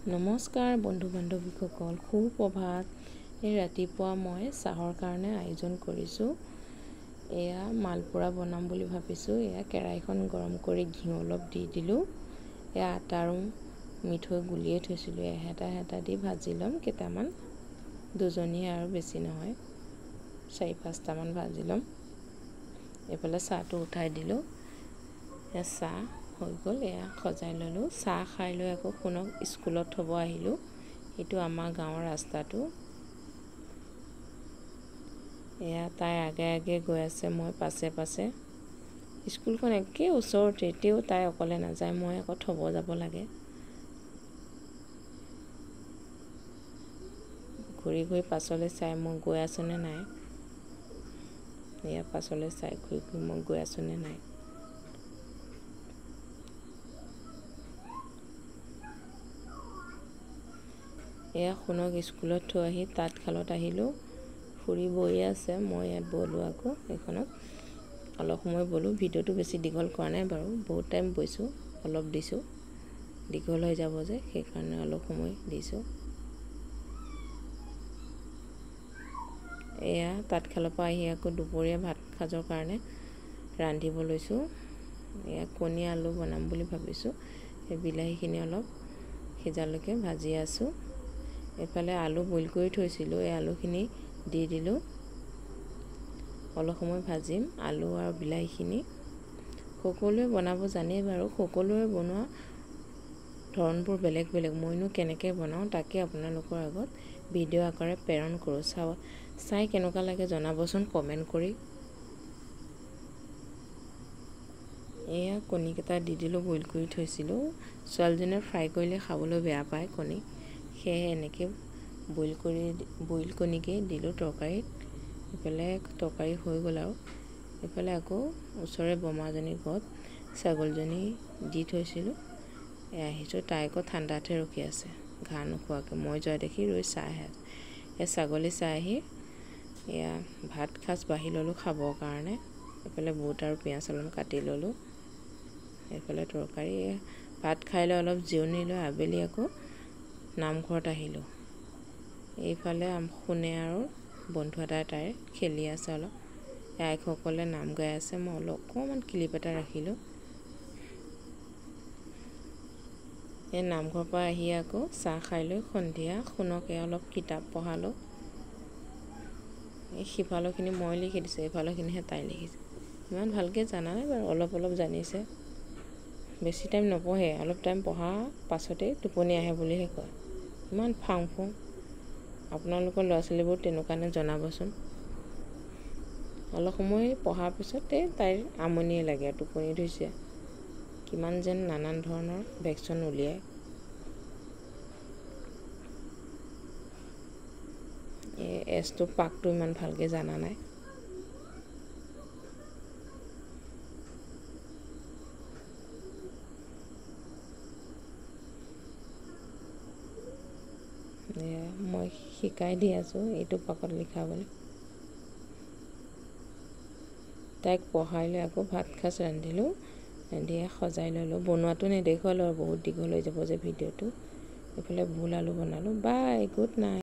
নমস্কাৰ বন্ধু বান্ধৱীসকল, সুপ্ৰভাত। এই ৰাতিপুৱা মই চাহৰ কাৰণে আয়োজন কৰিছোঁ। এয়া মালপোৰা বনাম বুলি ভাবিছোঁ। এয়া কেৰাহীখন গৰম কৰি ঘিউ অলপ দি দিলোঁ। এয়া আটা আৰু মিঠৈ গুলিয়ে থৈছিলোঁ। এহেটা এহেটা দি ভাজি ল'ম কেইটামান, দুজনীয়ে আৰু বেছি নহয়, 4-5টামান ভাজি ল'ম। এইফালে চাহটো উঠাই দিলোঁ। এয়া চাহ হৈ গ'ল, এয়া সজাই ল'লোঁ। চাহ খাই লৈ আকৌ সোণক স্কুলত থ'ব আহিলোঁ। এইটো আমাৰ গাঁৱৰ ৰাস্তাটো। এয়া তাই আগে আগে গৈ আছে, মই পাছে পাছে। স্কুলখন একে ওচৰতে, তেও তাই অকলে নাযায়, মই আকৌ থ'ব যাব লাগে। ঘূৰি ঘূৰি পাছলৈ চাই মই গৈ আছোনে নাই। এয়া পাছলৈ চাই ঘূৰি ঘূৰি মই গৈ আছোনে নাই। এয়া সোণক স্কুলত থৈ আহি তাঁতশালত আহিলোঁ। খুৰী বৈয়ে আছে, মই ইয়াত ব'লোঁ আকৌ এইখনত অলপ সময় ব'লোঁ। ভিডিঅ'টো বেছি দীঘল কৰা নাই বাৰু, বহুত টাইম বৈছোঁ, অলপ দিছোঁ, দীঘল হৈ যাব যে সেইকাৰণে অলপ সময় দিছোঁ। এয়া তাঁতশালৰ পৰা আহি আকৌ দুপৰীয়া ভাত সাজৰ কাৰণে ৰান্ধিব লৈছোঁ। এয়া কণী আলু বনাম বুলি ভাবিছোঁ। সেই বিলাহীখিনি অলপ সিজালৈকে ভাজি আছোঁ। এইফালে আলু বইল কৰি থৈছিলোঁ, এই আলুখিনি দি দিলোঁ। অলপ সময় ভাজিম আলু আৰু বিলাহীখিনি। সকলোৱে বনাব জানেই বাৰু, সকলোৱে বনোৱা ধৰণবোৰ বেলেগ বেলেগ। মইনো কেনেকৈ বনাওঁ তাকে আপোনালোকৰ আগত ভিডিঅ' আকাৰে প্ৰেৰণ কৰোঁ। চাই কেনেকুৱা লাগে জনাবচোন কমেণ্ট কৰি। এয়া কণীকেইটা দি দিলোঁ, বইল কৰি থৈছিলোঁ। ছোৱালীজনীয়ে ফ্ৰাই কৰিলে খাবলৈ বেয়া পায় কণী, সেয়েহে এনেকৈ বইল কণীকে দিলোঁ তৰকাৰীত। এইফালে তৰকাৰী হৈ গ'ল আৰু। এইফালে আকৌ ওচৰৰে বৰমাজনীৰ ঘৰত ছাগলীজনী দি থৈছিলোঁ। এয়া আহিছোঁ, তাই আকৌ ঠাণ্ডাতহে ৰখি আছে ঘাঁহ নোখোৱাকৈ। মই যোৱা দেখি ৰৈ চাই আহে। এই ছাগলী চাই আহি এয়া ভাত সাজ বাঢ়ি ল'লোঁ খাবৰ কাৰণে। এইফালে বুট আৰু পিঁয়াজ অলপ কাটি ল'লোঁ। এইফালে তৰকাৰী। ভাত খাই লৈ অলপ জিৰণি লৈ আবেলি আকৌ নামঘৰত আহিলোঁ। এইফালে সোণে আৰু বন্ধু এটাই তাইৰ খেলি আছে অলপ। আইসকলে নাম গাই আছে, মই অলপ অকণমান ক্লিপ এটা ৰাখিলোঁ। এই নামঘৰৰ পৰা আহি আকৌ চাহ খাই লৈ সন্ধিয়া সোণকে অলপ কিতাপ পঢ়ালোঁ। এই সিফালৰখিনি মই লিখি দিছোঁ, এইফালৰখিনিহে তাই লিখিছে। ইমান ভালকৈ জানা নাই বাৰু, অলপ অলপ জানিছে। বেছি টাইম নপঢ়ে, অলপ টাইম পঢ়াৰ পাছতেই টোপনি আহে বুলিহে কয়। ইমান ফাং ফুং। আপোনালোকৰ ল'ৰা ছোৱালীবোৰ তেনেকুৱা নে জনাবচোন। অলপ সময় পঢ়াৰ পিছতে তাইৰ আমনিয়ে লাগে, টোপনি ধৰিছে। কিমান যেন নানান ধৰণৰ ভেকচন উলিয়ায়। এই এছটো পাকটো ইমান ভালকৈ জানা নাই। মই শিকাই দি আছোঁ এইটো পাকত লিখা বুলি। তাইক পঢ়াই লৈ আকৌ ভাত সাজ ৰান্ধিলোঁ, ৰান্ধি সজাই ল'লোঁ। বনোৱাটো নেদেখুৱালোঁ আৰু, বহুত দীঘল হৈ যাব যে ভিডিঅ'টো। এইফালে ভোল আলু বনালোঁ। Bye, good night.